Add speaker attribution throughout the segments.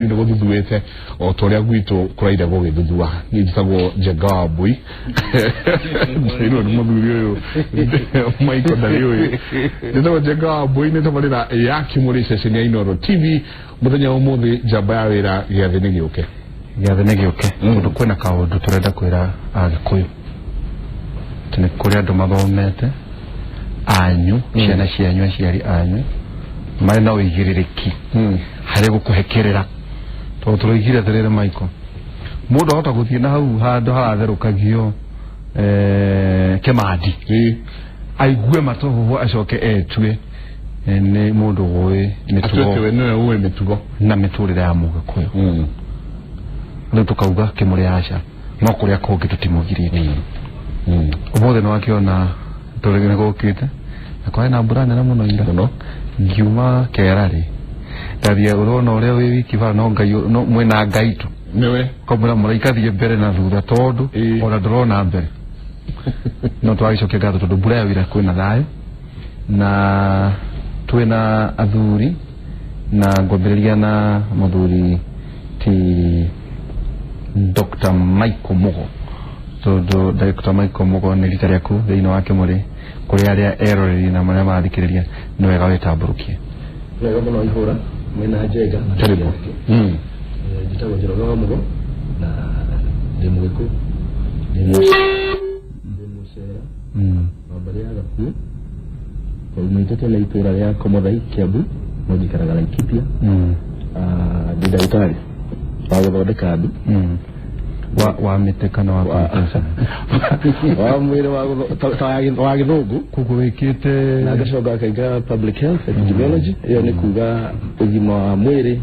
Speaker 1: Nĩ gũthuthuĩte o ta ũrĩa gwitũ kũraire gũgĩthuthua. Niĩ njĩtagwo Njenga wa Mbui, njĩrwo nĩ mũthuri ũyũ Michael ndarĩ ũyũ. Njĩtagwo Njenga wa Mbui, nĩ tabarĩra ya Kĩmũrĩ ceceni ya Inooro TV. Mũthenya wa ũmũthĩ njamba ya wĩra, gĩathĩ nĩ gĩũke.
Speaker 2: Gĩathĩ nĩ gĩũke, tondũ kwĩna kaũndũ tũrenda kwĩra Agĩkũyũ atĩ nĩ kũrĩ andũ mathomete anyu, ciana cianyu, aciari anyu marĩ na ũigĩrĩrĩki harĩ gũkũhe kĩrĩra, tondũ tũroigire atĩrĩrĩ, Michael, mũndũ ahota gũthiĩ na hau handũ haratherũkagio kĩmandi, aigue matũhũhũ, acoke etue nĩ mũndũ ũĩ mĩtugo.
Speaker 1: Atuĩke we nĩwe ũĩ mĩtugo
Speaker 2: na mĩtũrĩre ya Mũgĩkũyũ. Rĩu tũkauga kĩmũrĩ aca, no kũrĩa kũngĩ tũtimũgirĩtie. Ũmũthĩ nĩ wakĩona tũrĩ nĩ gũkĩte na kwarĩ na mbura nene mũno ira.
Speaker 1: Mũno.
Speaker 2: Ngiuma kerarĩ ndathiĩ, ũrona ũrĩa wĩ wiki bara, no Ngai, no mwĩna Ngai tu.
Speaker 1: Nĩwe.
Speaker 2: Kamwĩra mũraikathiĩ mbere na thutha, tondũ ona ndũrona mbere. No twagĩcokia ngatho tondũ mbura yaura kwĩna thayũ na twĩna athuri, na ngwambĩrĩria na mũthuri ti Dr. Michael Mugo, tondũ Dr. Michael Mugo nĩ rita rĩaku thĩinĩ wa Kĩmũrĩ. Kũrĩ arĩa eroreri na marĩa marathikĩrĩria, nĩ wega wĩtambũrũkie.
Speaker 3: Wega mũno, ihũra mwĩna Njenga na
Speaker 1: Karibu.
Speaker 3: Njĩtagwo Njoroge wa Mũgo na ndĩ Mũgĩkũyũ, ndĩ mũcera wa mbarĩ ya Gakuũ. Twaumĩte tene itũũra rĩa Komothai, Kiambu, no njikaraga Laikipia. Ndĩ ndagĩtarĩ wa gũthondeka andũ.
Speaker 2: Wa mĩtĩ kana wa computer?
Speaker 3: Wa mwĩrĩ, ta wa gĩthũngũ.
Speaker 2: Koguo wĩkĩte
Speaker 3: Na ngacoka ngainga public health epidemiology, ĩyo nĩ kuga ũgima wa mwĩrĩ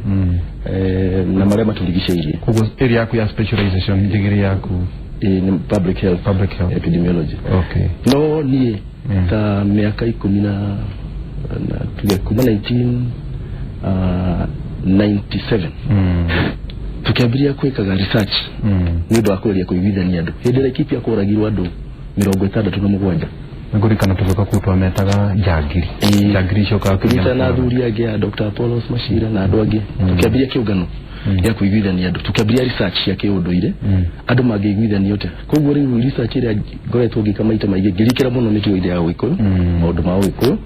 Speaker 3: na marĩa matũrigicĩirie.
Speaker 2: Koguo area yaku ya specialization, degree yaku?
Speaker 3: Ĩ, nĩ public health.
Speaker 2: Public health
Speaker 3: epidemiology. No niĩ ta mĩaka 10 na tuge kuma 1997 tukĩambĩrĩria kwĩkaga research nĩ ũndũ wa kũgeria kũiguithania andũ hĩndĩ ĩrĩa Laikipia kũragirwo andũ 67.
Speaker 2: Nĩngũririkana tũgĩũka kũu twametaga njangiri. Njangiri icokaga.
Speaker 3: Tũkĩnyitana na athuri angĩ a Dr. Apollos Machira na andũ angĩ, tũkĩambĩrĩria kĩũngano gĩa kũiguithania andũ, tũkĩambĩrĩria research cia kĩũndũire, andũ mangĩiguithanio atĩa. Koguo rĩu research ĩrĩa ngoretwo ngĩka maita maingĩ, ngĩrikĩra mũno mĩtugo-inĩ ya Ũgĩkũyũ, maũndũ ma Ũgĩkũyũ.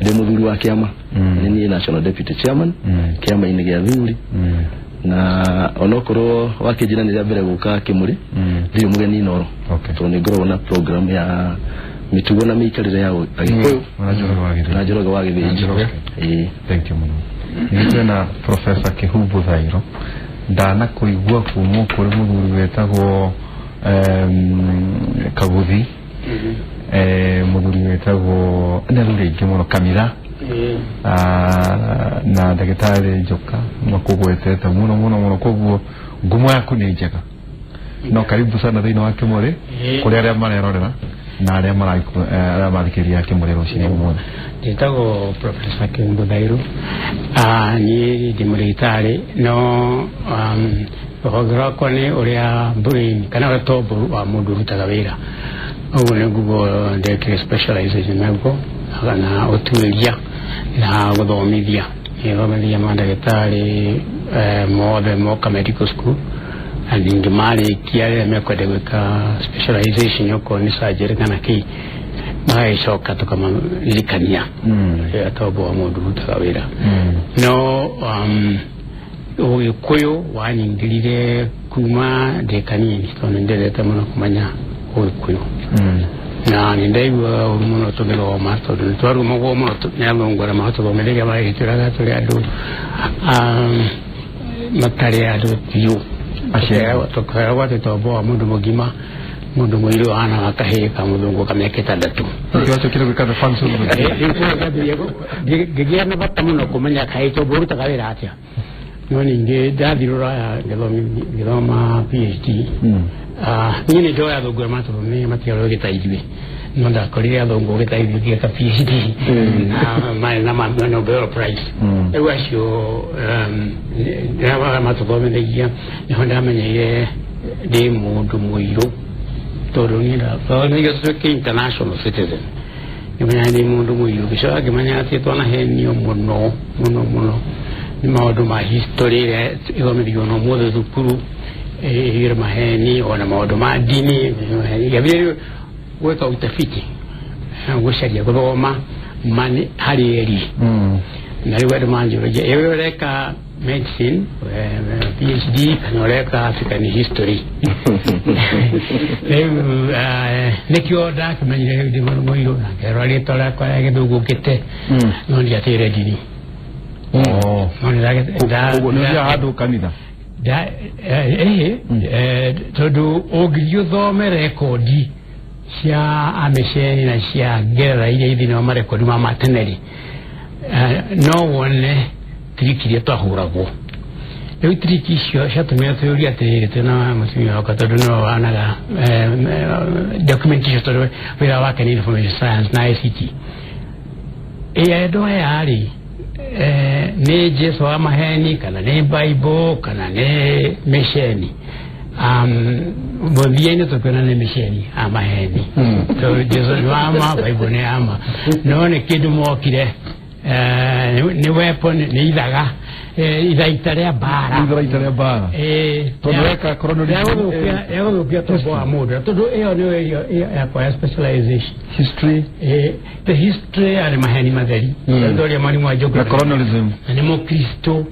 Speaker 3: Ndĩ mũthuri wa kĩama, nĩ niĩ national deputy chairman kĩama-inĩ gĩa athuri, na onokorwo wakĩnjĩra nĩ rĩa mbere gũka Kĩmũrĩ, ndirĩ mũgeni Inooro, tondũ nĩ ngoragwo na program ya mĩtugo na mĩikarĩre ya Agĩkũyũ.
Speaker 2: Na Njoroge wa Gĩthĩnji.
Speaker 3: Na Njoroge wa Gĩthĩnji.
Speaker 2: Njoroge.
Speaker 3: Ĩĩ.
Speaker 2: Thank you mũno. Ningĩ twĩna Professor Kĩhumbu Thairo. Ndanakũigua kuma kũrĩ mũthuri wĩtagwo Kaguthi, mũthuri wĩtagwo nĩ athuri aingĩ mũno, Kamira. Ah, na ndagĩtarĩ Njoka makũgwetete mũno mũno mũno, koguo ngumo yaku nĩ njega. No karibu sana thĩinĩ wa Kĩmũrĩ kũrĩ arĩa marerorera na arĩa arĩa mathikĩrĩria Kĩmũrĩ rũcinĩ ũmũthĩ.
Speaker 4: Njĩtagwo Professor Kĩhumbu Thairu. Niĩ ndĩ mũrĩgĩtarĩ, no rũhonge rwakwa nĩ ũrĩa brain kana ũrĩa tombo wa mũndũ ũrutaga wĩra. Ũguo nĩguo ndekire specialization naguo na ũtuĩria na gũthomithia. Nĩthomithia mandagĩtarĩ mothe moka medical school, na ningĩ marĩkia rĩrĩa mekwenda gwĩka specialization, okorwo nĩ surgery kana kĩ, magagĩcoka tũkamaririkania ũrĩa tombo wa mũndũ ũrutaga wĩra. No Ũgĩkũyũ wanyingĩrire kuma ndĩ kanini, tondũ nĩ ndendete mũno kũmenya Ũgĩkũyũ, na nĩ ndaiguaga ũru mũno tũgĩthoma, tondũ nĩ twarumagwo mũno nĩ athũngũ arĩa matũthomithagia, magĩtwĩraga tũrĩ andũ matarĩ andũ biũ. Tũkeragwo atĩ tombo wa mũndũ mũgima, mũndũ mũirũ ahana wa kahĩĩ ka mũthũngũ ka mĩaka 6.
Speaker 2: Nĩkĩo wacokire gwĩka the function of the
Speaker 4: Ngĩgĩa na bata mũno kũmenya kaĩ tombo ũrutaga wĩra atĩa. No ningĩ ndathiĩ rũraya ngĩthoma PhD. Niĩ nĩ ndoĩ athũngũ arĩa matũthomire matiarĩ ũgĩ ta ithuĩ, no ndakorire athũngũ ũgĩ ta ithuĩ ngĩka PhD, marĩ na Nobel Prize. Rĩu acio arĩa matũthomithagia nĩho ndamenyeire ndĩ mũndũ mũirũ, tondũ niĩ ndathomithagio tuĩke international citizen. Ngĩmenya ndĩ mũndũ mũirũ, ngĩcoka ngĩmenya atĩ twanahenio mũno mũno mũno. Nĩ maũndũ ma history ĩrĩa ĩthomithagio ona ũmũthĩ thukuru ĩgĩre maheni, ona maũndũ ma ndini ngĩambĩrĩria gwĩka utafiti, gũcaria gũthoma mani harĩ eri. Na rĩu andũ manjũragia, ĩwe ũreka medicine PhD kana ũreka African history? Rĩu nĩkĩo ndakĩmenyire rĩu ndĩ mũirũ na ngerwo rĩtwa rĩakwa rĩa gĩthũngũ ngĩte, no ndiatĩire ndini. No
Speaker 2: Koguo nĩ ũthiaga handũ kanitha?
Speaker 4: Tondũ ũngĩthiĩ ũthome rekondi cia amĩceni na cia ngeretha iria i thĩinĩ wa marekondi ma mateneri, no wone trick iria twahũragwo. Rĩu trick icio ciatũmire twĩyũrie atĩrĩrĩ, twĩna mũtumia wakwa, tondũ nĩwe wanaga document icio, tondũ wĩra wake nĩ information science na ICT. Ĩ andũ aya rĩ, nĩ Jesu wa maheni kana nĩ Bible kana nĩ mĩceni? Mũthia-inĩ tũkĩona nĩ mĩceni a maheni, tondũ Jesu nĩ wama, Bible nĩ ama, no nĩ kĩndũ mokire, nĩ weapon, nĩ ithaga, ithaita rĩa mbara.
Speaker 2: Itharaita rĩa mbara. Tondũ weka colonialism,
Speaker 4: rĩa gũthũkia tombo wa mũndũ, tondũ ĩyo nĩyo area yakwa ya specialization.
Speaker 2: History.
Speaker 4: The history yarĩ maheni matheri. Tondũ ũrĩa mwarimũ wa
Speaker 2: na
Speaker 4: geography
Speaker 2: colonialism
Speaker 4: na nĩ mũkristo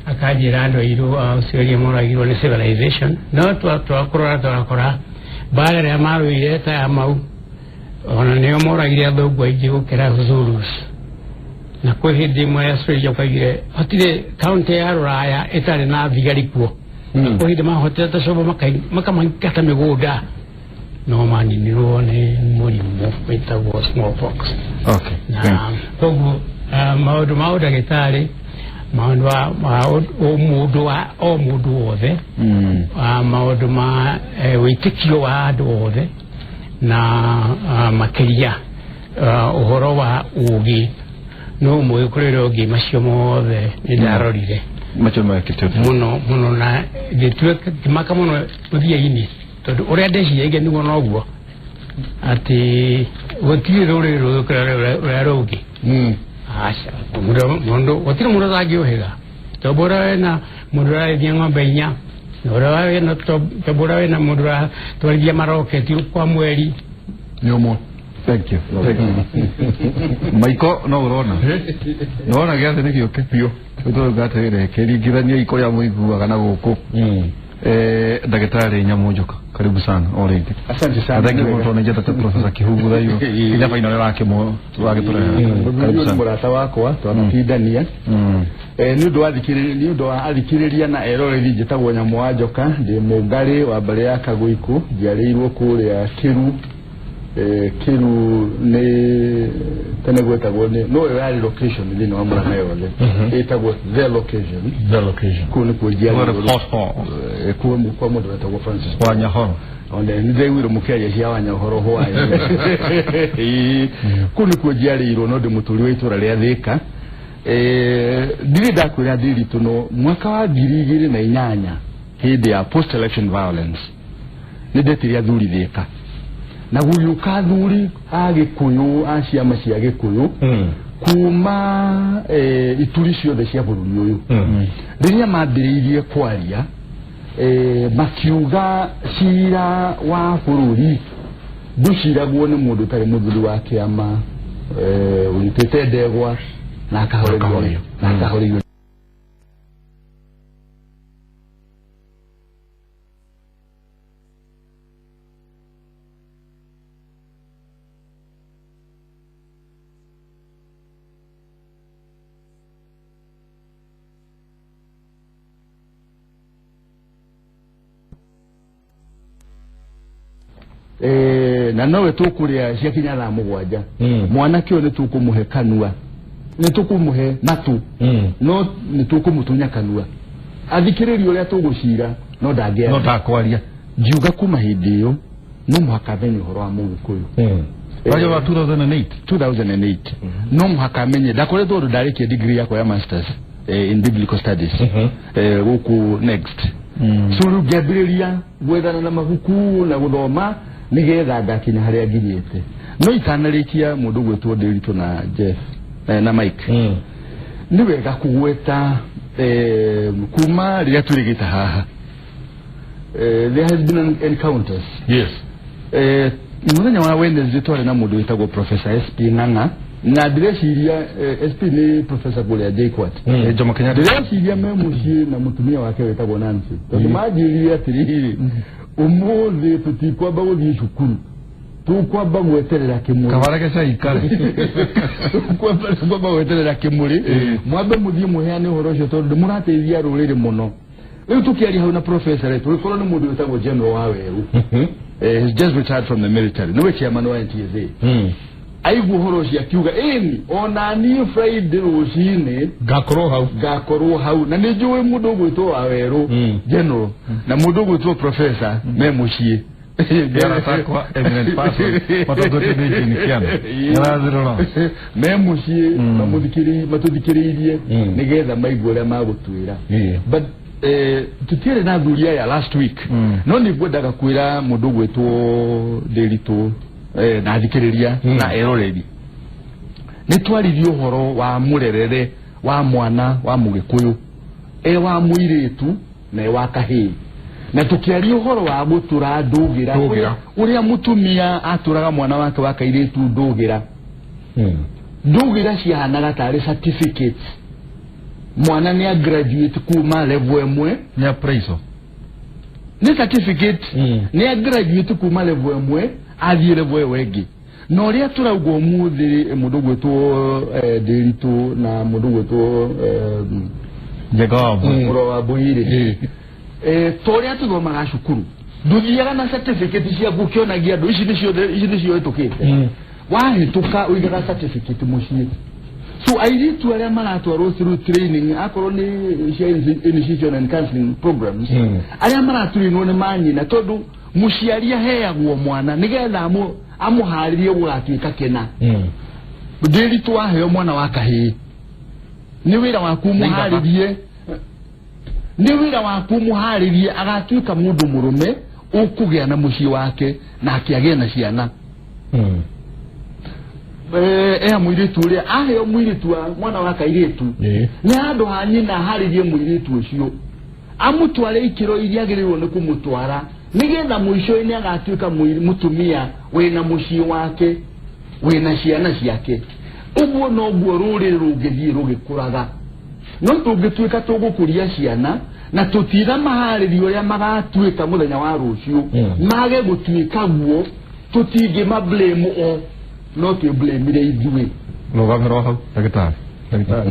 Speaker 4: akanjĩra andũ airũ a Australia moragirwo nĩ civilization, no twakũrora twakora mbara ĩrĩa marũire ta ya mau ona nĩo moragire athũngũ aingĩ gũkĩra Zulus. Na kwĩ hĩndĩ ĩmwe Australia kwaigire hatirĩ kaunti ya rũraya ĩtarĩ na thigari kuo. Na kwĩ hĩndĩ mahotete cobo makamaingata mĩgũnda, no maninirwo nĩ mũrimũ wĩtagwo smallpox. Na koguo maũndũ ma ũndagĩtarĩ, maũndũ ma ũmũndũ wa o mũndũ wothe, maũndũ ma wĩtĩkio wa andũ othe, na makĩria ũhoro wa ũgĩ no mũĩ kũrĩ ũrĩa ũngĩ, macio mothe nĩ ndarorire.
Speaker 2: Macio mekĩte
Speaker 4: mũno mũno, na ngĩtuĩka ngĩmaka mũno mũthia-inĩ, tondũ ũrĩa ndeciragia nĩguo noguo atĩ gũtirĩ rũrĩrĩ rũgĩkĩra rũrĩa rũngĩ. Aca, mũndũ gũtirĩ mũndũ ũtangĩũhĩga, tombo ũrĩa wĩna mũndũ ũrarĩithia ng'ombe inya na ũrĩa wĩna, tombo ũrĩa wĩna mũndũ ũratwarithia maroketi kwa mweri.
Speaker 1: Nĩ ũmwe.
Speaker 2: Thank you, thank you. Maiko no ũrona nĩwona gĩathĩ nĩ gĩũke biũ. Tũrauga atĩrĩrĩ, kĩringithaniei kũrĩa mũiguaga na gũkũ. Ndagĩtarĩ Nyamũnjoka, karibu sana o rĩngĩ.
Speaker 5: Asante sana.
Speaker 2: Thank you mũno, tondũ nĩnjendete Professor Kĩhungu thaio nginya baina ũrĩa wakĩmũragĩtũrehe. Karibu
Speaker 5: Ũyũ nĩ
Speaker 2: sana.
Speaker 5: Mũrata wakwa twanatindania. Nĩ ũndũ wa athikĩrĩria na eroreri, njĩtagwo Nyamũ wa Njoka, ndĩ mũngarĩ wa mbarĩ ya Kagũikũ, njiarĩirwo kũrĩa Kĩru. Kĩru nĩ tene gwetagwo nĩ no ĩyo yarĩ location thĩinĩ wa Mũrang'a yothe ĩtagwo the location.
Speaker 1: The location.
Speaker 5: Kũu nĩkuo njiarĩirwo.
Speaker 2: Hot hot.
Speaker 5: Kuo kwa mũndũ wetagwo Francis
Speaker 2: wa Nyahoro.
Speaker 5: Ona nĩ ndaiguire mũkĩaria cia Wanyahoro hwaĩ. Kũu nĩkuo njiarĩirwo, no ndĩ mũtũri wa itũra rĩa Thĩka. Ndirĩ ndakwĩra Ndĩritũ, no mwaka wa 2008 hĩndĩ ya post election violence nĩ ndetire athuri Thĩka, na gũgĩũka athuri a Gĩkũyũ a ciama cia Gĩkũyũ kuma ituri ciothe cia bũrũri ũyũ. Rĩrĩa mambĩrĩirie kwaria, makiuga cira wa bũrũri ndũciragwo nĩ mũndũ ũtarĩ mũthuri wa kĩama, ũnyitĩte ndegwa na akahorerio. Na nowe tũkũrĩa ciakinya thaa 7. Mwanake ũyũ nĩ tũkũmũhe kanua, nĩ tũkũmũhe matũ, no nĩ tũkũmũtunya kanua athikĩrĩrie ũrĩa tũgũcira, no ndangĩaria.
Speaker 2: No ndakwaria.
Speaker 5: Ngiuga kuma hĩndĩ ĩyo no mũhaka menye ũhoro wa Mũgĩkũyũ.
Speaker 2: Waja wa 2008.
Speaker 5: 2008 no mũhaka menye. Ndakoretwo ũndũ ndarĩkia degree yakwa ya masters in biblical studies gũkũ next, so rĩu ngĩambĩrĩria gwethana na mabuku na gũthoma nĩgetha ngakinya harĩa nginyĩte. No itanarĩkia, mũndũ gwĩtwo Ndĩritũ na Jeff na Mike, nĩ wega kũgweta Kuma rĩrĩa twĩrĩgĩte haha, there has been an encounters. Mũthenya wa Wednesday twarĩ na mũndũ wĩtagwo Professor SP Ng'ang'a, na ndĩreciria SP nĩ professor kũrĩa JKUAT.
Speaker 2: Jomo Kenyatta.
Speaker 5: Ndĩreciria me mũciĩ na mũtumia wake wĩtagwo Nancy, tondũ manjĩrire atĩrĩrĩ, ũmũthĩ tũtikwamba gũthiĩ cukuru, tũkwamba gweterera kĩmũrĩ.
Speaker 2: Kabarage cai kare.
Speaker 5: Kwamba gweterera kĩmũrĩ, mwambe mũthiĩ mũheane ũhoro ũcio, tondũ mũrateithia rũrĩrĩ mũno. Rĩu tũkĩaria hau na professor rĩ, tũgĩkorwo nĩ mũndũ wĩtagwo General wa Werũ. He's just retired from the military, nĩwe chairman wa NTSA. Aigua ũhoro ũcio akiuga, ĩni ona niĩ Friday rũcinĩ
Speaker 1: ngakorwo hau.
Speaker 5: Ngakorwo hau, na nĩ njũĩ mũndũ ũgwĩtwo wa Werũ general na mũndũ ũgwĩtwo professor me mũciĩ.
Speaker 2: Arata eminent person matongoretio nĩ Jane Kiano. Nĩũrazirora.
Speaker 5: Me mũciĩ matũthikĩrĩirie nĩgetha maigue ũrĩa magũtwĩra. But tũtiarĩ na athuri aya last week, no nĩ ngwendaga kwĩra mũndũ ũgwĩtwo Ndĩritũ na athikĩrĩria na eroreri, nĩ twaririe ũhoro wa mũrerere wa mwana wa mũgĩkũyũ, e wa mũirĩtu na e wa kahĩĩ, na tũkĩaria ũhoro wa gũtũra ndũgĩra.
Speaker 1: Ndũgĩra.
Speaker 5: Ũrĩa mũtumia atũraga mwana wake wa kairĩtu ndũgĩra. Ndũgĩra ciahanaga tarĩ certificates, mwana nĩ a graduate kuma level ĩmwe.
Speaker 2: Nĩ appraisal.
Speaker 5: Nĩ certificate. Nĩ a graduate kuma level ĩmwe athiĩ level ĩyo ĩngĩ. Na ũrĩa tũrauga ũmũthĩ, mũndũ ũgwĩtwo Ndĩritũ na mũndũ ũgwĩtwo
Speaker 2: Njenga wa Mbui.
Speaker 5: Mũro wa Mbui-rĩ, ta ũrĩa tũthomaga cukuru, ndũthiaga na certificate ciaku ũkĩonagia andũ, ici nĩcio, ici nĩcio hĩtũkĩte. Wahĩtũka ũigaga certificate mũciĩ. So airĩtu arĩa maratwarwo through training, akorwo nĩ cia initiation and counseling programs, arĩa maratrainwo nĩ manyina, tondũ mũciari aheagwo mwana nĩgetha amũharĩrie gũgatuĩka kĩna. Ndĩritũ, waheo mwana wa kahĩĩ, nĩ wĩra waku mũharĩrie, nĩ wĩra waku mũharĩrie agatuĩka mũndũ mũrũme ũkũgĩa na mũciĩ wake na akĩagĩe na ciana. Eha mũirĩtu ũrĩa aheo mũirĩtu wa mwana wa kairĩtu, nĩ handũ ha nyina aharĩrie mũirĩtu ũcio, amũtware ikĩro iria agĩrĩirwo nĩ kũmũtwara, nĩgetha mũico-inĩ agatuĩka mũtumia wĩna mũciĩ wake, wĩna ciana ciake. Ũguo noguo rũrĩrĩ rũngĩthiĩ rũgĩkũraga. No tũngĩtuĩka tũgũkũria ciana na tũtira maharĩrio ũrĩa magatuĩka mũthenya wa rũciũ, mage gũtuĩka guo, tũtingĩma blame o, no twĩ blame ithuĩ.
Speaker 2: Rũgamĩrwo hau, ndagĩtarĩ. Ndagĩtarĩ.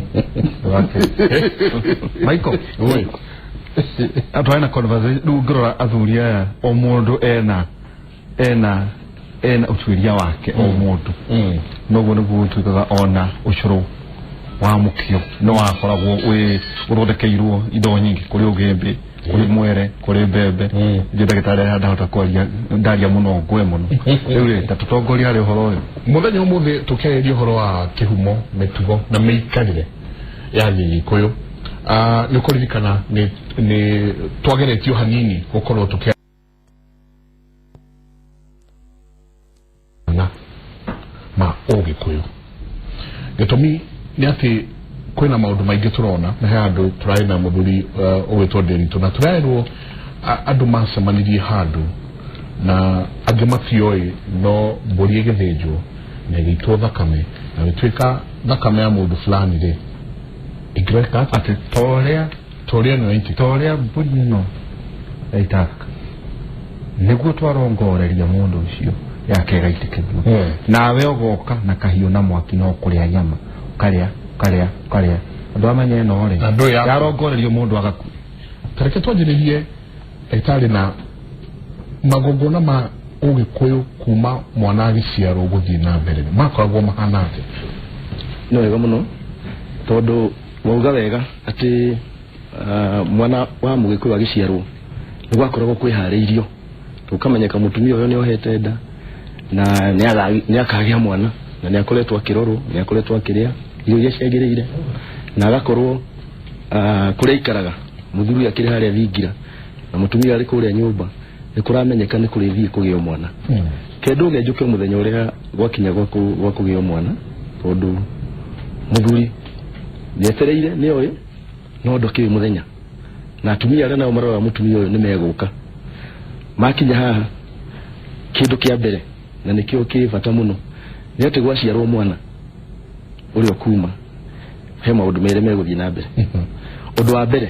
Speaker 2: Michael.
Speaker 1: Oi.
Speaker 2: Atwarĩ na conversation rĩu, ngĩrora athuri aya, o mũndũ ena ũtuĩria wake, o mũndũ. Noguo nĩguo ũtuĩkaga ona ũcũrũ wa mũkio nĩ wakoragwo wĩ ũthondekeirwo indo nyingĩ, kũrĩ ũgĩmbĩ, kũrĩ mwere, kũrĩ mbembe. Njĩ ndagĩtarĩ aya ndahota kwaria, ndaria mũno ngwe mũno. Rĩu rĩ, ta tũtongoria harĩ ũhoro ũyũ.
Speaker 1: Mũthenya ũmũthĩ tũkĩarĩria ũhoro wa kĩhumo, mĩtugo na mĩikarĩre ya Gĩgĩkũyũ. Nĩ ũkũririkana nĩ twageretio hanini gũkorwo tũkĩa na ma ũgĩkũyũ. Gĩtũmi nĩ atĩ kwĩna maũndũ maingĩ tũrona, na he handũ tũrarĩ na mũthuri ũgwĩtwo Ndĩritũ, na tũrerwo andũ macemanirie handũ na angĩ matioĩ, no mbũri ĩgĩthĩnjwo na ĩgĩitwo thakame, na gĩtuĩka thakame ya mũndũ fulani rĩ ĩngĩreka
Speaker 2: atĩ torĩa
Speaker 1: torĩa ĩno yaitĩka.
Speaker 2: Torĩa mbũri ĩno yaitaka nĩguo twarongoreria mũndũ ũcio yake ĩgaitĩkĩrio. Nawe ũgoka na kahiũ na mwaki no kũrĩa nyama, ũkarĩa, ũkarĩa, ũkarĩa, andũ amenya ĩno rĩ
Speaker 1: Na ndũĩ yaku.
Speaker 2: Yarongorerio mũndũ agakua.
Speaker 1: Tareke twanjĩrĩrie, ndagĩtarĩ, na magongona ma ũgĩkũyũ kuma mwana agĩciarwo gũthiĩ na mbere makoragwo mahana atĩa?
Speaker 3: Nĩ wega mũno, tondũ wauga wega atĩ mwana wa mũgĩkũyũ agĩciarwo nĩ gwakoragwo kwĩharĩirio, gũkamenyeka mũtumia ũyũ nĩ ohete nda na nĩ akagĩa mwana, na nĩ akoretwo akĩrorwo, nĩ akoretwo akĩrĩa irio iria ciagĩrĩire, na agakorwo kũrĩa aikaraga, mũthuri akĩrĩ harĩa thingira na mũtumia arĩ kũrĩa nyũmba, nĩ kũramenyeka nĩ kũrĩthiĩ kũgĩa mwana. Kendo ũge njũke mũthenya ũrĩa gwakinya gwa kũgĩa mwana, tondũ mũthuri nĩetereire, nĩoĩ No ndokĩũĩ mũthenya na atumia arĩa nao maroraga mũtumia ũyũ nĩ megũka makinya haha. Kĩndũ kĩa mbere na nĩkĩo kĩ bata mũno nĩ atĩ gwaciarwo mwana ũrĩa ũkuma he maũndũ merĩ megũthiĩ na mbere. Ũndũ wa mbere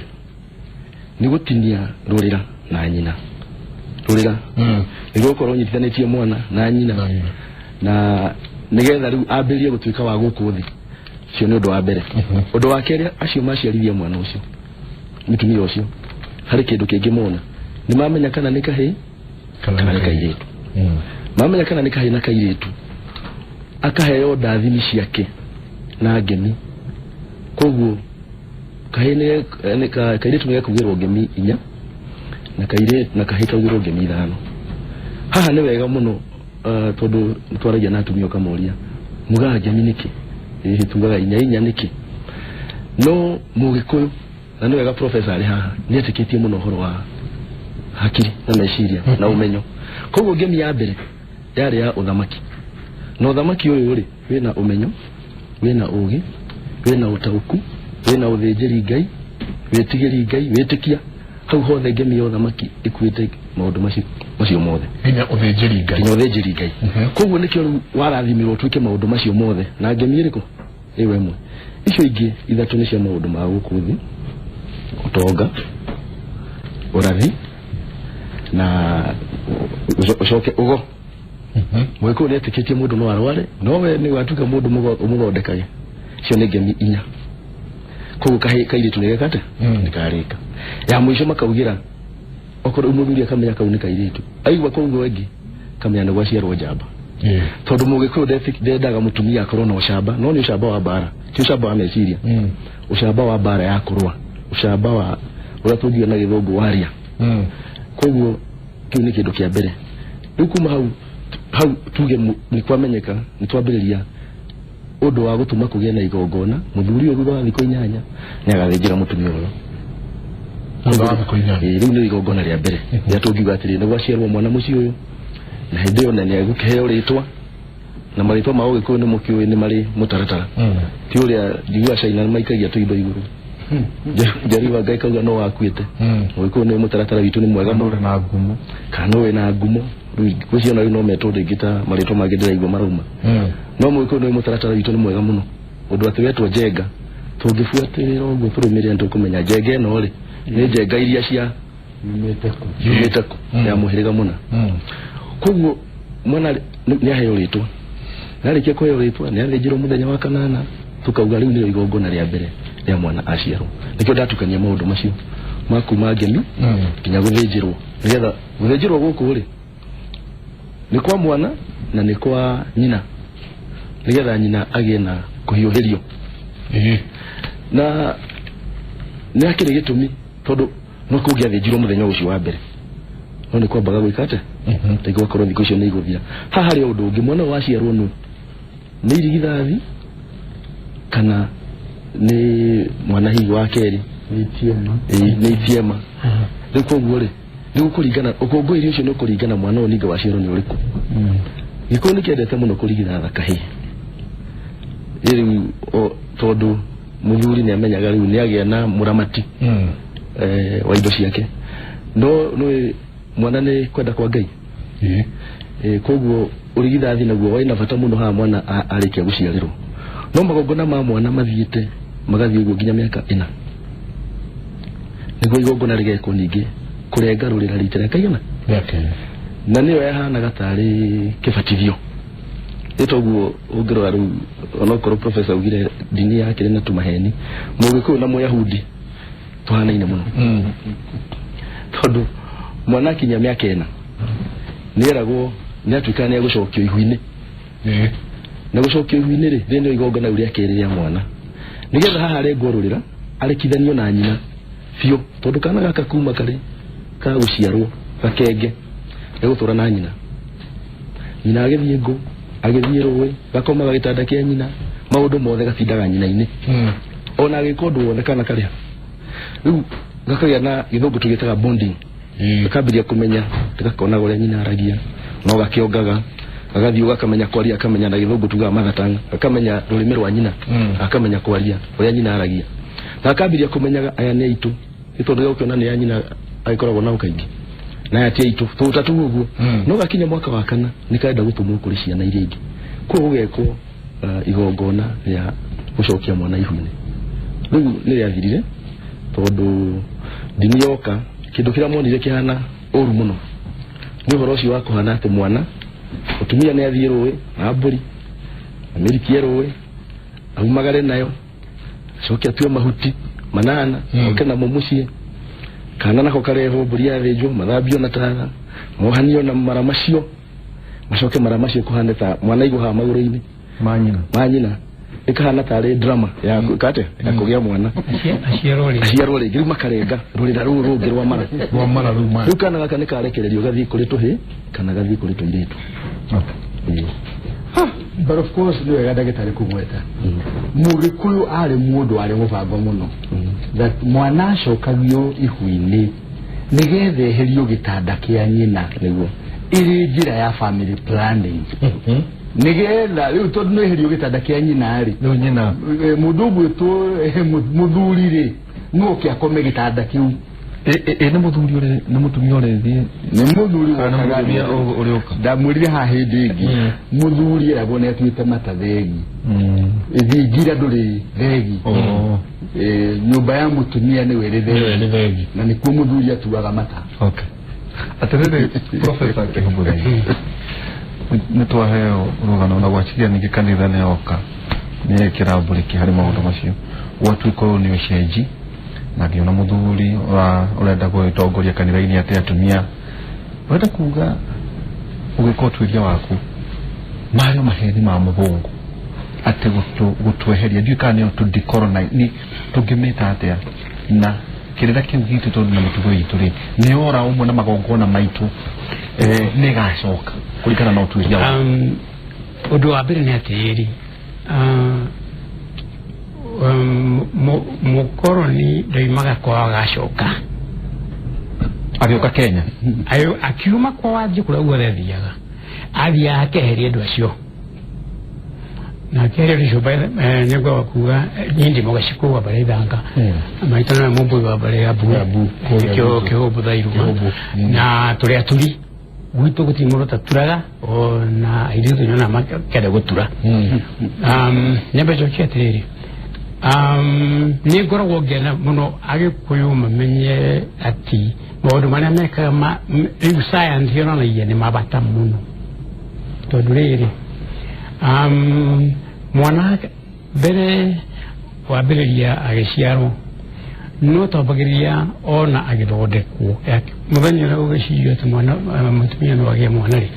Speaker 3: nĩ gũtinia rũrĩra na nyina. Rũrĩra nĩguo ũkorwo ũnyitithanĩtie mwana na nyina na nĩgetha rĩu ambĩrĩrie gũtuĩka wa gũkũ thĩ. Ũcio nĩ ũndũ wa mbere. Ũndũ wa kerĩ, acio maciarithia mwana ũcio, mũtumia ũcio, harĩ kĩndũ kĩngĩ mona, nĩ mamenya kana nĩ kahĩĩ kana nĩ kairĩtu. Mamenya kana nĩ kahĩĩ na kairĩtu, akaheo ndathimi ciake na ngemi. Koguo kahĩĩ nĩ kairĩtu nĩ gekaugĩrwo ngemi 4 na kairĩtu na kahĩĩ kaugĩrwo ngemi 5. Haha nĩ wega mũno, tondũ nĩ twaragia na atumia ũkamoria, mugaga ngemi nĩkĩ? Ĩhĩ, tugaga inya inya nĩkĩ? No mũgĩkũyũ, na nĩ wega professor arĩ haha, nĩ etĩkĩtie mũno ũhoro wa hakiri na meciria na ũmenyo. Koguo ngemi ya mbere yarĩ ya ũthamaki, na ũthamaki ũyũ rĩ, wĩna ũmenyo, wĩna ũgĩ, wĩna ũtaũku, wĩna ũthĩnjĩri Ngai, wĩtigĩri Ngai, wĩtĩkia. Hau hothe ngemi ya ũthamaki ĩkuĩte maũndũ macio mothe.
Speaker 1: Nginya ũthĩnjĩri Ngai.
Speaker 3: Nginya ũthĩnjĩri Ngai. Koguo nĩkĩo rĩu warathimirwo ũtuĩke maũndũ macio mothe na ngemi ĩrĩkũ ĩyo ĩmwe. Icio ingĩ ithatũ nĩ cia maũndũ ma gũkũ thĩ, ũtonga, ũrathi na ũcoke ũgo. Mũgĩkũyũ nĩ etĩkĩtie mũndũ no arware, no we nĩ watuĩka mũndũ ũmũthondekage. Icio nĩ ngemi 4. Koguo kahĩ kairĩtu nĩ geka atĩa? Nĩ karĩka. Ya mũico makaugĩra okorwo mũthuri akamenya kau nĩ kairĩtu, aigua kũu ĩngĩ kamenya nĩ gwaciarwo njamba, tondũ mũgĩkũyũ ndendaga mũtumia akorwo na ũcamba, no nĩ ũcamba wa mbara, ti ũcamba wa meciria. Ũcamba wa mbara ya kũrũa, ũcamba wa ũrĩa tũngiuga na gĩthũngũ waria. Koguo kĩu nĩ kĩndũ kĩa mbere. Rĩu kuma hau hau tuge nĩ kwamenyeka, nĩ twambĩrĩria ũndũ wa gũtũma kũgĩe na igongona. Mũthuri ũyũ thutha wa thikũ 8 nĩ agathĩnjĩra mũtumia ũyũ.
Speaker 1: Thutha wa thikũ 8.
Speaker 3: Ĩĩ, rĩu nĩ igongona rĩa mbere rĩa tũngiuga atĩrĩ nĩ gwaciarwo mwana mũciĩ ũyũ, na hĩndĩ ĩyo na nĩ egũkĩheo rĩtwa, na marĩtwa ma ũgĩkũyũ nĩ mũkĩũĩ nĩ marĩ mũtaratara, ti ũrĩa njiguaga China maikagia tũindo igũrũ njariwa Ngai kauga no wakuĩte. Mũgĩkũyũ nĩ mũtaratara witũ nĩ mwega mũno.
Speaker 2: Ũrĩ na ngumo.
Speaker 3: Kana ũrĩ na ngumo. Rĩu gwĩciona rĩu no metwo rĩngĩ ta marĩtwa mangĩ ndĩraigua marauma, no mũgĩkũyũ nĩ mũtaratara witũ nĩ mwega mũno, ũndũ atĩ wetwo Njenga, tũngĩbuatĩrĩra ũguo tũrũmĩrĩre nĩ tũkũmenya Njenga ĩno rĩ nĩ Njenga iria cia
Speaker 5: yumĩte kũ?
Speaker 3: Yumĩte kũ? Ya mũhĩrĩga mũna. Koguo mwana nĩ aheo rĩtwa, na arĩkia kũheo rĩtwa nĩ athĩnjĩrwo mũthenya wa kanana. Tukauga rĩu nĩrĩo igongona rĩa mbere rĩa mwana aciarwo. Nĩkĩo ndatukania maũndũ macio ma kuma ngemi nginya gũthĩnjĩrwo, nĩgetha gũthĩnjĩrwo gũkũ rĩ nĩ kwa mwana na nĩ kwa nyina, nĩgetha nyina agĩe na kũhiũhĩrio. Na nĩ hakĩrĩ gĩtũmi, tondũ no kũngĩathĩnjirwo mũthenya ũcio wa mbere, no nĩ kwambaga gwĩka atĩa? Rĩngĩ gwakorwo thikũ icio nĩ igũthira. Haha harĩ o ũndũ ũngĩ, mwana ũyũ waciarwo nũ nĩ irigithathi kana nĩ mwana hihi wa kerĩ?
Speaker 5: Nĩ itiema.
Speaker 3: Ĩĩ, nĩ itiema. Rĩu koguo rĩ nĩ gũkũringana ũkũngũĩri ũcio nĩ ũkũringana mwana ũyũ ningĩ waciarwo nĩ ũrĩkũ. Gĩkũyũ nĩ kĩendete mũno kũrigithatha kahĩĩ. Rĩu tondũ mũthuri nĩ amenyaga rĩu nĩ agĩa na mũramati wa indo ciake, no nĩ mwana nĩ kwenda kwa Ngai. Koguo ũrigithathi naguo wĩna bata mũno haha mwana arĩkia gũciarĩrwo, no magongona ma mwana mathiĩte magathiĩ ũguo nginya mĩaka 4, nĩguo igongona rĩgekwo ningĩ kũrenga rũrĩra rita rĩa kaigana.
Speaker 1: Rĩa kerĩ.
Speaker 3: Na nĩyo yahanaga tarĩ kĩbatithio. Nĩ toguo ũngĩrora rĩu, onokorwo professor augire ndini yakĩrĩ na tũmaheni, mũgĩkũyũ na mũyahudi tũhanaine mũno, tondũ mwana akinyia mĩaka 4 nĩ eragwo nĩ atuĩkaga nĩ egũcokio ihu-inĩ. Na gũcokio ihu-inĩ rĩ, rĩ nĩo igongona rĩu rĩa kerĩ rĩa mwana, nĩgetha haha arengwo rũrĩra arekithanio na nyina biũ, tondũ kana gaka kuma karĩ ka gũciarwo gakenge gegũtũra na nyina. Nyina agĩthiĩ ngũ, agĩthiĩ rũĩ, gakomaga gĩtanda kĩa nyina, maũndũ mothe gatindaga nyina-inĩ. Ona agĩka ũndũ wothe kana karĩa rĩu gakagĩa na gĩthũngũ tũgĩtaga bonding, gakambĩrĩria kũmenya, gakonaga ũrĩa nyina aragia, no gakĩongaga, gagathiĩ gakamenya kwaria, akamenya na gĩthũngũ tugaga mother tongue, gakamenya rũrĩmĩ rwa nyina, akamenya kwaria ũrĩa nyina aragia. Na akambiria kũmenyaga aya nĩ aitũ, nĩ tondũ ũkĩona nĩ ya nyina agĩkoragwo nao kaingĩ, na aya ti aitũ tũta tu ũguo. No gakinya mwaka wa kana nĩ karenda gũtũmwo kũrĩ ciana iria ingĩ, koguo gũgekwo igongona rĩa gũcokia mwana ihu-inĩ. Rĩu nĩ rĩathirire tondũ ndini yoka, kĩndũ kĩrĩa monire kĩhana ũru mũno nĩ ũhoro ũcio wa kũhana atĩ mwana mũtumia nĩ athiĩ rũĩ na mbũri, amĩrikie rũĩ, aumagare nayo, acoke atue mahuti manana, oke namo mũciĩ, kana nako karehwo, mbũri yathĩnjwo, mathambio na tatha, mohanio na mara macio, macoke mara macio kũhane ta mwana aigwo haha magũrũ-inĩ
Speaker 2: manyina
Speaker 3: ma nyina, ĩkahana tarĩ drama ya kate ya kũgĩa mwana.
Speaker 4: Aciarwo rĩngĩ.
Speaker 3: Aciarwo rĩngĩ. Rĩu makarenga rũrĩra rũu rũngĩ rwa mara.
Speaker 1: Rwa mara rĩu ma.
Speaker 3: Rĩu kana gaka nĩ karekererio gathiĩ kũrĩ tũhĩ kana gathiĩ kũrĩ tũirĩtu.
Speaker 2: Okay.
Speaker 3: Ĩĩ.
Speaker 5: But of course nĩ wega ndagĩtarĩ kũgweta mũgĩkũyũ arĩ mũndũ warĩ mũbango mũno, that mwana acokagio ihu-inĩ nĩgetha eherio gĩtanda kĩa nyina.
Speaker 3: Nĩguo.
Speaker 5: Ĩrĩ njĩra ya family planning, nĩgetha rĩu tondũ nĩ eherio gĩtanda kĩa nyina rĩ,
Speaker 2: Rĩu nyina
Speaker 5: mũndũ ũgwĩtwo mũthuri rĩ, no oke akome gĩtanda kĩu.
Speaker 2: Ĩ nĩ mũthuri ũrĩ nĩ mũtumia ũrĩthiĩ
Speaker 5: Nĩ mũthuri
Speaker 2: kana nĩ
Speaker 5: wokaga.
Speaker 2: Mũtumia ũrĩũka?
Speaker 5: Ndamwĩrire haha hĩndĩ ĩngĩ, mũthuri eragwo nĩ atuĩte mata thegi, thingira ndũrĩ thegi.
Speaker 2: Oh.
Speaker 5: Nyũmba ya mũtumia nĩwe ĩrĩ
Speaker 1: Nĩwe
Speaker 5: thegi.
Speaker 1: nĩ thegi.
Speaker 5: Na nĩkuo mũthuri atuaga mata.
Speaker 2: Okay. Atĩrĩrĩ, Professor Kĩhũmbũthei, nĩ twaheo rũgano na gwaciria ningĩ kanitha nĩ yoka nĩ yekĩra mburĩki harĩ maũndũ macio, gwatuĩka ũyũ nĩ ũcenji na ngĩona mũthuri ũrenda gũgĩtongoria kanitha-inĩ atĩ atumia ũrenda kuga ũgĩka ũtuĩria waku marĩ maheni ma mũthũngũ atĩ gũtweheria, ndiũĩ kana nĩyo tũ nĩ tũngĩmĩta atĩa na kĩrĩra kĩu gitũ, tondũ na mĩtugo itũ rĩ nĩ ora ũmwe na magongona maitũ, nĩ ĩgacoka kũringana na ũtuĩria waku?
Speaker 4: Ũndũ wa mbere nĩ atĩrĩrĩ, mũkoroni ndoimaga kwao agacoka.
Speaker 2: Agĩũka Kenya.
Speaker 4: Ayo akiuma kwao athiĩ kũrĩa guothe athiaga, athiaga akeheria andũ acio na akeheria andũ acio. Nĩngwaga kuga niĩ ndĩ mũgacikũ wa mbarĩ ithanga, maitũ nĩwe mũmbũi wa mbarĩ ya Mbu.
Speaker 1: Ya Mbu, kũrĩa
Speaker 4: Nĩkĩo
Speaker 1: gwitũ.
Speaker 4: Kĩhũmbũ Thairuma.
Speaker 1: Kĩhũmbũ.
Speaker 4: Na tũrĩ aturi, gwitũ gũtirĩ mũndũ ũtaturaga, ona airĩtu nyona makĩenda gũtura. Nyambe njokie atĩrĩrĩ, nĩ ngoragwo ngĩenda mũno agĩkũyũ mamenye atĩ maũndũ marĩa mekaga rĩu science yonanagia nĩ mabata mũno, tondũ rĩrĩ, mwana mbere wambĩrĩria agĩciarwo no twambagĩrĩria ona agĩthondekwo mũthenya ũrĩa ũgĩcirio atĩ mwana, mũtumia no agĩe mwana rĩ,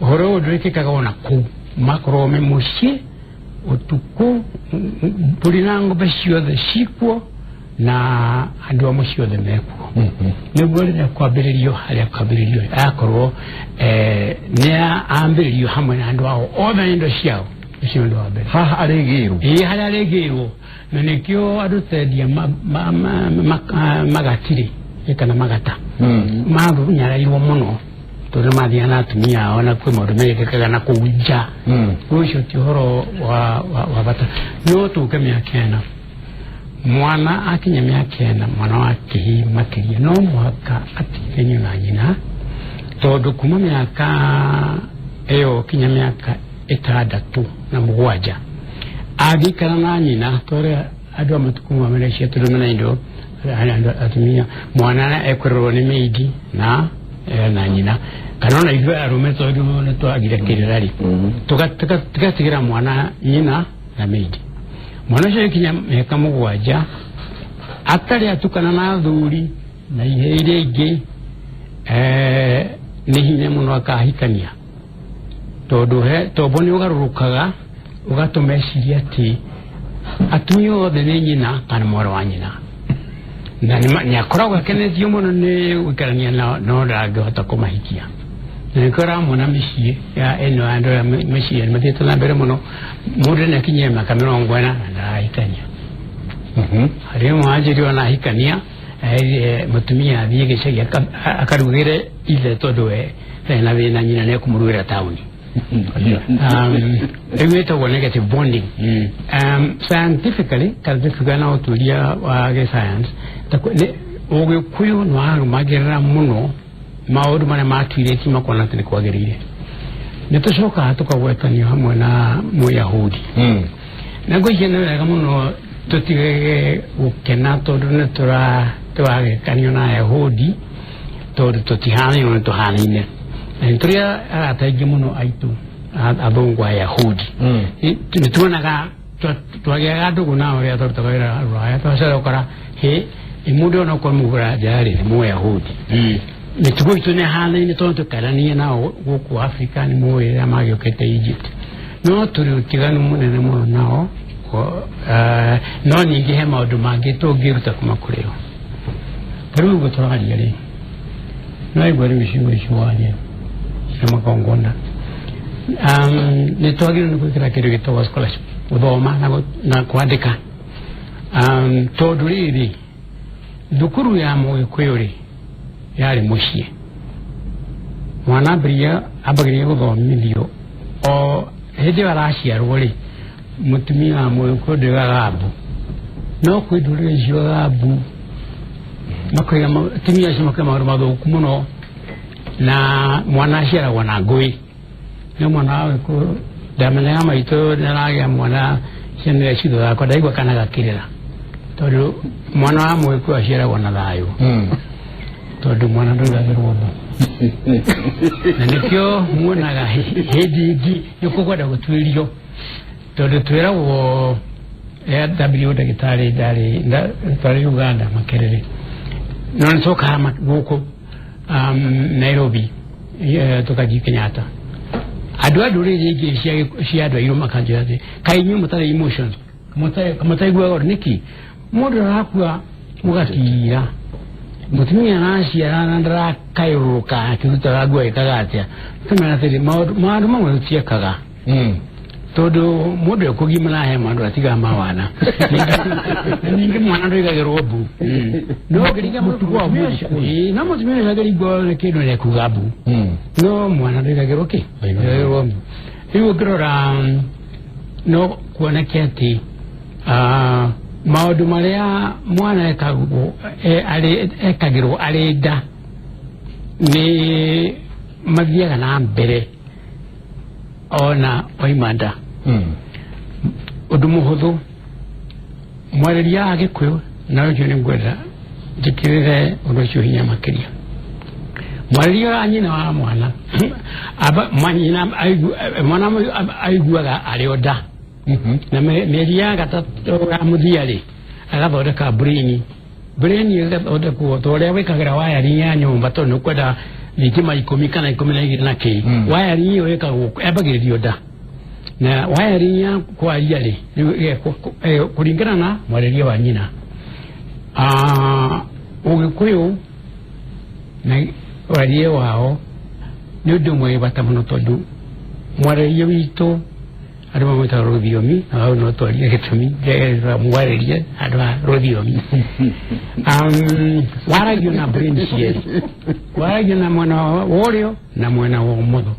Speaker 4: ũhoro ũyũ ndwĩkĩkaga ona kũu makorwo me mũciĩ ũtukũ, mbũri na ng'ombe ciothe cikuo na andũ a mũciĩ othe mekuo, nĩguo rĩrĩa kwambĩrĩrio harĩa kwambĩrĩrio agakorwo nĩ ambĩrĩrio hamwe na andũ ao othe na indo ciao. Ũcio nĩ ũndũ wa mbere.
Speaker 2: Haha arĩgĩrwo.
Speaker 4: Ĩĩ, harĩa arĩgĩrwo, na nĩkĩo andũ tendia magatirĩ kana magata mathũnyarairwo mũno, tondũ nĩ mathiaga na atumia ao na kwĩ maũndũ mekĩkaga na kũu nja. Ũcio ti ũhoro wa bata. No tũke mĩaka 4, mwana akinya mĩaka 4, mwana wa kĩhii makĩria, no mũhaka atigithanio na nyina, tondũ kuma mĩaka ĩyo kinya mĩaka 6 na 7 angĩikara na nyina, twarĩa andũ a matukũ ma marecia, tondũ mena indo andũ atumia, mwana ekũrerwo nĩ maid na na nyina, kana ona ithuĩ arũme, tondũ nĩ twagire kĩrĩra rĩ, tugatigĩra mwana nyina na maid. Mwana ũcio akinya mĩaka 7 atarĩ atukana na athuri na ihe iria ingĩ, nĩ hinya mũno akahikania, tondũ he tombo nĩ ũgarũrũkaga ũgatũma eciria atĩ atumia othe nĩ nyina kana mwarĩ wa nyina, na nĩ akoragwo akenetio mũno nĩ gũikarania nao, no ndangĩhota kũmahikia. Na nĩkĩo ũramona mĩciĩ ya ĩno ya andũ aya mĩciĩ nĩ mathiĩte na mbere mũno, mũndũ nĩ akinyia mĩaka 40 na ndarahikania. Harĩ mwanjĩri ona ahikania, mũtumia athiĩ gĩcagi akarugĩre ithe, tondũ we ndarĩ na thĩna, nyina nĩ ekũmũrugĩra taũni. Rĩu ĩtagwo negative bonding. Scientifically kana tũkiuga na ũtuĩria wa gĩscience, Ũgĩkũyũ nĩ warũmagĩrĩra mũno maũndũ marĩa matuirĩtie makona atĩ nĩ kwagĩrĩire. Nĩ tũcokaga tũkagwetanio hamwe na Mũyahudi, na ngwĩciria nĩ wega mũno tũtigage gũkena tondũ nĩ tũragĩkanio na Ayahudi, tondũ tũtihanaine, nĩ tũhanaine na nĩ tũrĩ arata aingĩ mũno aitũ athũngũ Ayahudi. Nĩ tuonaga twagĩaga ndũgũ nao rĩrĩa twarutaga wĩra Rũraya, twacoka ũkora hĩ mũndũ ona okorwo mũgũra nja rĩ nĩ Mũyahudi. Mĩtugo itũ nĩ hanaine tondũ tũkarania nao gũkũ Afrika, nĩ mũĩ rĩrĩa magĩũkĩte Egypt, no tũrĩ ũtiganu mũnene mũno nao. No ningĩ he maũndũ mangĩ tũngĩruta kuma kũrĩ o. Ta rĩu ũguo tũraria rĩ, no igua rĩu ciugo icio waria cia magongona, nĩ twagĩrĩirwo nĩ gwĩkĩra kĩndũ gĩtagwo scholarship, gũthoma na kwandĩka, tondũ rĩrĩ thukuru ya Mũgĩkũyũ rĩ yarĩ mũciĩ. Mwana ambagĩrĩria gũthomithio o hĩndĩ ĩyo araciarwo rĩ. Mũtumia wa Mũgĩkũyũ ndĩgaga mbu, no kwĩ ndũrĩrĩ iciogaga mbu, makoiga atumia acio makoiga maũndũ mathũku mũno, na mwana aciaragwo na ngũĩ. No mwana wa Gĩkũyũ ndamenyaga maitũ nĩaragĩa mwana, ciana iria citho yakwa ndaigua kana gakĩrĩra, tondũ mwana wa Mũgĩkũyũ aciaragwo na thayũ, tondũ mwana ndũigagĩrwo mbu. Na nĩkĩo muonaga hĩndĩ ĩngĩ nĩ kũkwenda gũtuĩrio, tondũ twĩragwo ndambirie ndagĩtarĩ ndarĩ twarĩ Uganda Makerere, no nĩ twokaga gũkũ Nairobi, tũgathiĩ Kenyatta, andũ a ndũrĩrĩ ingĩ cia andũ airũ makanjĩra atĩ kaĩ inyuĩ mũtarĩ emotions, mũtaiguaga ũndũ nĩkĩ mũndũ arakua mũgakira, mũtumia araciara na ndarakayũrũrũka akĩrutaga nguo ĩkaga atĩa. Tũmera atĩrĩ, maũndũ mamwe tũtiekaga, tondũ mũndũ ekũgimara he maũndũ atigaga mawana, na ningĩ mwana ndũigagĩrwo mbu. No ũngĩringa
Speaker 5: Mũtugo wa
Speaker 4: mũtumia ũcio-
Speaker 5: Mũgĩkũyũ.
Speaker 4: Ĩĩ, no mũtumia ũcio angĩringwo nĩ kĩndũ nĩ ekuga mbu, no mwana ndũigagĩrwo kĩ, ndũigagĩrwo mbu. Rĩu ũngĩrora, no kuoneke atĩ maũndũ marĩa mwana ekagwo ekagĩrwo arĩ nda nĩ mathiaga na mbere ona oima nda. Ũndũ mũhũthũ, mwarĩria wa Gĩkũyũ, na ũcio nĩ ngwenda njĩkĩrĩre ũndũ ũcio hinya makĩria, mwarĩria wa nyina wa mwana, manyina mwana aiguaga arĩ o nda, na mĩeri ya gatatũ ya mũthia rĩ agathondeka brain. Brain ĩgathondekwo ta ũrĩa wĩkagĩra wiring ya nyũmba, tondũ nĩ ũkwenda thitima 10 kana 12 na kĩ. Wiring ĩyo ĩkagwo ĩambagĩrĩrio nda, na wiring ya kwaria rĩ rĩu ĩgekwo kũringana na mwarĩrie wa nyina. Ũgĩkũyũ na warĩrie wao nĩ ũndũ ũmwe wĩ bata mũno, tondũ mwarĩrie witũ andũ mamwĩtaga rũthiomi, na hau no twarie gĩtũmi ngegerera mwarĩrie handũ ha rũthiomi. Waragio na brain cierĩ, waragio na mwena wa ũrĩo na mwena wa ũmotho.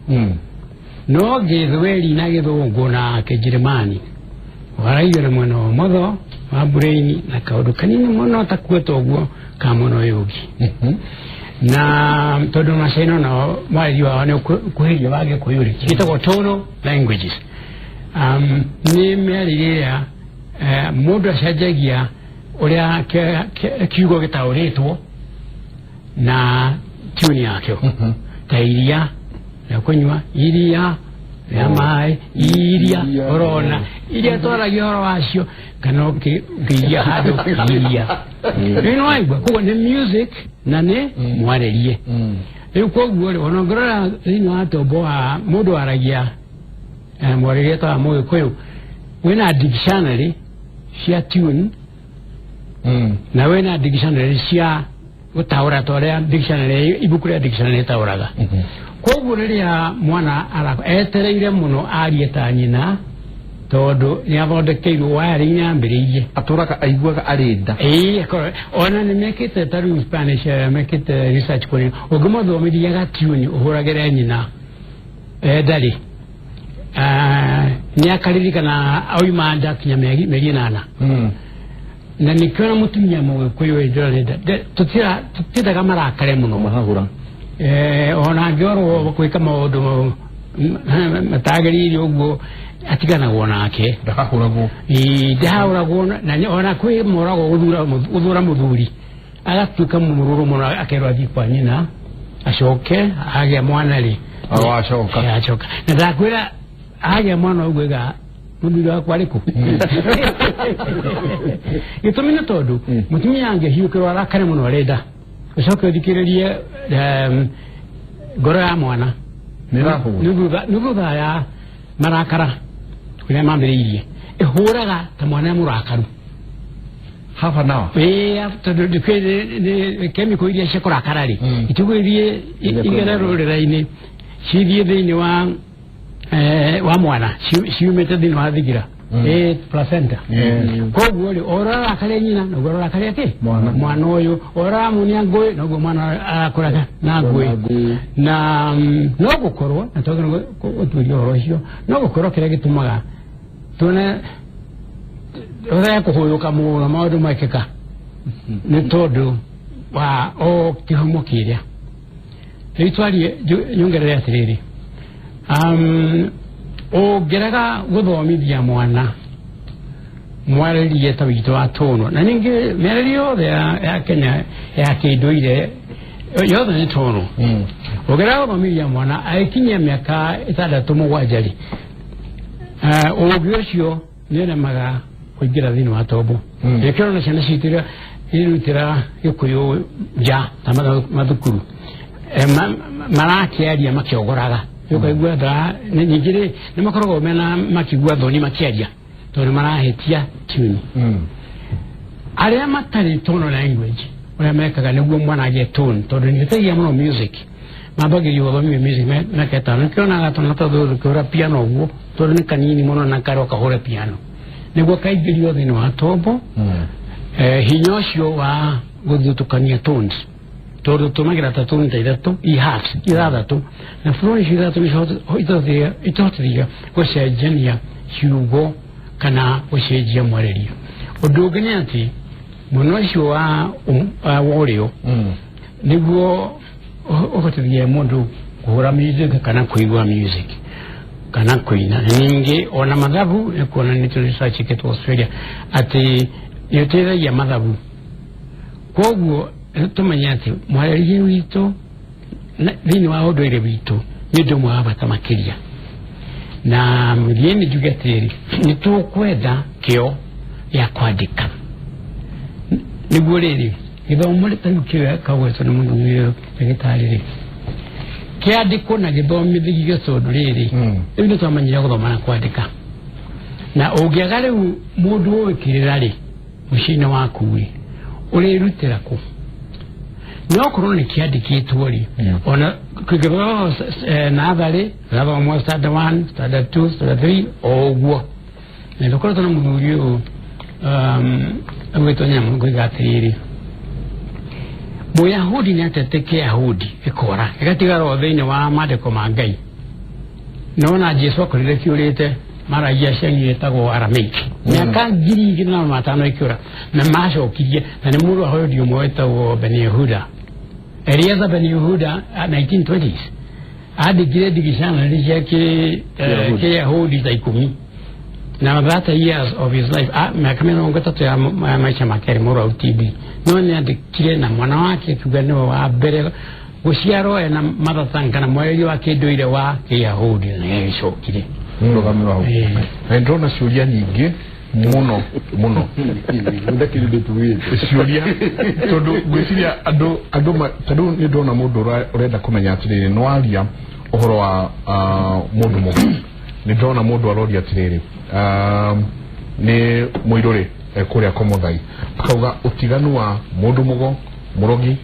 Speaker 4: No Gĩthweri na Gĩthũngũ na Kĩnjĩrĩmani waragio na mwena wa ũmotho wa brain na kaũndũ kanini mũno ta kuota ũguo ka mwena ũyũ ũngĩ. Na tondũ Macaina nao mwarĩrio wao nĩ ũkuhĩrĩria wa Gĩkũyũ rĩ, gĩtagwo tonal languages. Nĩ mĩarĩrie ĩrĩa mũndũ acenjagia ũrĩa kiugo gĩtaũrĩtwo na tune yakĩo, ta iria rĩa kũnyua, iria rĩa maĩ, iria ũrona iria twaragia ũhoro wacio, kana ũkĩiria handũ iria rĩu nĩ waigua. Koguo nĩ music na nĩ mwarĩrie. Rĩu koguo rĩ, ona ũngĩrora thĩinĩ wa tombo wa mũndũ waragia mwarĩrie ta wa Mũgĩkũyũ, wĩna dictionary cia tune na wĩna dictionary cia gũtaũra, ta ũrĩa dictionary, ibuku rĩa dictionary rĩtaũraga. Koguo rĩrĩa mwana etereire mũno arie ta nyina, tondũ nĩ athondekeirwo wiring yambĩrĩirie.
Speaker 5: Atũraga aiguaga arĩ nda.
Speaker 4: Ĩĩ, ona nĩ mekĩte ta rĩu Spanish, mekĩte research kũrĩ ũngĩmũthomithia gatune ũhũragĩre nyina ndarĩ. Nĩ akaririkana auma nda kinya mĩeri 8. Na nĩkĩo na mũtumia Mũgĩkũyũ ĩ tũtiendaga marakare mũno.
Speaker 3: Mahahũra.
Speaker 4: Ona angĩorwo gwĩka maũndũ matagĩrĩire ũguo, atiganagwo nake.
Speaker 1: Ndahahũragwo.
Speaker 4: Ĩĩ, ndahahũragwo na ona kwĩ moragwo gũthura mũthuri agatuĩka mũrũrũ mũno, akerwo athiĩ kwa nyina, acoke agĩa mwana rĩ.
Speaker 2: Agacoka.
Speaker 4: Acoka na ndakwĩra agĩa mwana ũguo ĩga mũthuri wakwa arĩkũ. Gĩtũmi nĩ tondũ mũtumia angĩhiũkĩrwo arakare mũno arenda ũcoke ũthikĩrĩrie ngoro ya mwana.
Speaker 2: Nĩ ĩrahũra.
Speaker 4: Nĩ thutha ya marakara ũrĩa mambĩrĩirie ĩhũraga ta mwana mũrakaru.
Speaker 2: Half an hour.
Speaker 4: Ĩĩ, tondũ nĩ chemical iria cia kũrakara rĩ, itigũgĩthiĩ igere rũrĩra-inĩ, cithiĩ thĩinĩ wa mwana ciumĩte thĩinĩ wa thigira, placenta. Koguo rĩ, o ũrĩa ũrarakaria nyina noguo ũrarakaria kĩ?
Speaker 2: Mwana.
Speaker 4: Mwana ũyũ. O ũrĩa ũramuonia ngũĩ noguo mwana arakũraga na ngũĩ. Na no gũkorwo na twagĩrĩirwo gũtuĩria ũhoro ũcio, no gũkorwo kĩrĩa gĩtũmaga tuone ũrĩa kũhũyũka mũno maũndũ mekĩka nĩ tondũ wa o kĩhumo kĩrĩa. Rĩu twarie, nyongerere atĩrĩrĩ, ũngĩrega gũthomithia mwana mwarĩrie ta witũ wa tũnwa, na ningĩ mĩarĩrio yothe ya Kenya ya kĩndũire yothe nĩ tũnwa, ũngĩrega gũthomithia mwana agĩkinyia mĩaka 6, 7 rĩ, ũũgĩ ũcio nĩ ũremaga kũingĩra thĩinĩ wa tombo. Nĩkĩo na ciana citũ iria irutĩra Gĩkũyũ nja ta mathukuru, marakĩaria makĩogoraga, ũkaigua ningĩ rĩ nĩ makoragwo mena makĩigua thoni makĩaria tondũ nĩ marahĩtia tune. Arĩa matarĩ tonal language, ũrĩa mekaga nĩguo mwana agĩe tone, tondũ nĩ ĩteithagia mũno music, mambagĩria gũthomithio music mĩaka 5. Nĩkĩonaga twana ta tũtũ tũkĩhũra piano ũguo, tondũ nĩ kanini mũno na karĩa kahũre piano nĩguo kaingĩrio thĩinĩ wa tombo, hinya ũcio wa gũthutũkania tones, tondũ tũmagira ta tone ta ithatũ, i halves ithathatũ, na tone icio ithatũ nĩcio itũhotithagia gũcenjania ciugo kana gũcenjia mwarĩrio. Ũndũ ũngĩ nĩ atĩ mwena ũcio wa ũrĩo nĩguo ũhotithagia mũndũ kũhũra music kana kũigua music kana kũina. Na ningĩ ona mathabu nĩ kuonanĩtio, research ĩkĩtwo Australia, atĩ nĩ ũteithagia mathabu. Koguo tũmenye atĩ mwarĩrie witũ thĩinĩ wa ũndũire witũ nĩ ũndũ ũmwe wa bata makĩria. Na mũthia-inĩ njuge atĩrĩrĩ, nĩ tũkwenda kĩo gĩa kwandĩka nĩguo rĩrĩ gĩthomo ta rĩu kĩo kagwetwo nĩ mũthuri ũyũ ndagĩtarĩ rĩ, kĩandĩkwo na gĩthomithio, tondũ rĩrĩ rĩu nĩ twamenyire gũthoma na kwandĩka, na ũngĩaga rĩu mũndũ ũĩ kĩrĩra rĩ mũciĩ-inĩ waku rĩ, ũrĩrutĩra kũ? No korwo nĩ kĩandĩkĩtwo rĩ, ona kĩngĩthomwo natharĩ, gĩgathomwo standard 1, standard 2, standard 3, o ũguo. Na tũkoretwo na mũthuri ũyũ ũgwĩtwo Nyamũ ngoiga atĩrĩrĩ, Mũyahudi nĩ atete Kĩyahudi gĩkora gĩgatigara o thĩinĩ wa maandĩko ma Ngai. Nona Jesu akorire kĩũrĩte maragia cengi ĩtagwo Aramaic mĩaka 2500 ĩkĩũra, na macokirie na nĩ mũndũ Ayahudi ũmwe wetagwo Ben Yehuda, Eliezer Ben Yehuda, 1920s andĩkire dictionary cia Kĩyahudi ta 10 na 30 years of his life, mĩaka 30 ya maica make arĩ mũrwaru TB, no nĩ andĩkire na mwana wake akiuga nĩwe wa mbere gũciarwo ena mother tongue kana mwarĩrie wa kĩndũire wa Kĩyahudi, na nĩagĩcokire.
Speaker 1: Rũgamĩrwo hau. Na ndĩrona ciũria nyingĩ mũno mũno.
Speaker 5: Ndakĩrĩ ndĩtugĩte.
Speaker 1: Ciũria, tondũ ngwĩciria andũ ta rĩu nĩ ndona mũndũ ũrenda kũmenya atĩrĩrĩ, nĩ waria ũhoro wa mũndũ mũgo, nĩ ndona mũndũ aroria atĩrĩrĩ, nĩ mũirũrĩ kũrĩa Komothai, akauga ũtiganu wa mũndũ mũgo, mũrogi,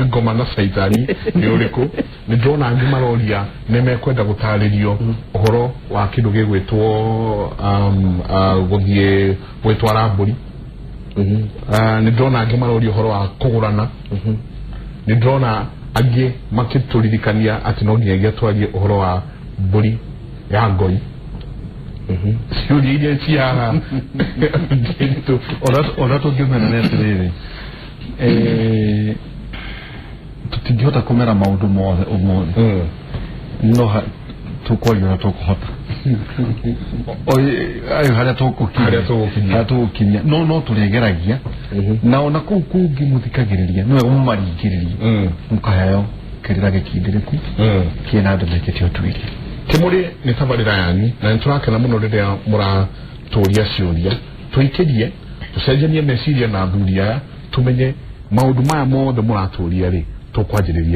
Speaker 1: ngoma na caitani nĩ ũrĩkũ? Nĩ ndĩrona angĩ maroria nĩ mekwenda gũtarĩrio ũhoro wa kĩndũ gĩgwĩtwo gũthiĩ gwĩtwara mbũri. Nĩ ndĩrona angĩ maroria ũhoro wa kũgũrana. Nĩ ndĩrona angĩ makĩtũririkania atĩ no nginyagia twarie ũhoro wa mbũri. Ya ngoi ciũria iria ci haha nditũ.
Speaker 2: Ona tũngĩmera nĩ atĩrĩrĩ, tũtingĩhota kũmera maũndũ mothe ũmũthĩ, no tũkwaria ũrĩa tũkũhota. Ayo harĩa tũgũkinyia.
Speaker 1: Harĩa tũgũkinyia.
Speaker 2: Harĩa tũgũkinyia, no tũrĩgeragia, na ona kũu kũngĩ mũthikagĩrĩria nĩ wega mũmaringĩrĩrie, mũkaheo kĩrĩra gĩkindĩrĩku kĩna andũ mekĩte ũtuĩria.
Speaker 1: Kĩmũrĩ nĩ tabarĩra yanyu, na nĩ tũrakena mũno rĩrĩa mũratũria ciũria, tũikĩrie, tũcenjanie meciria na athuri aya, tũmenye maũndũ maya mothe mũratũria rĩ tũkwanjĩrĩria.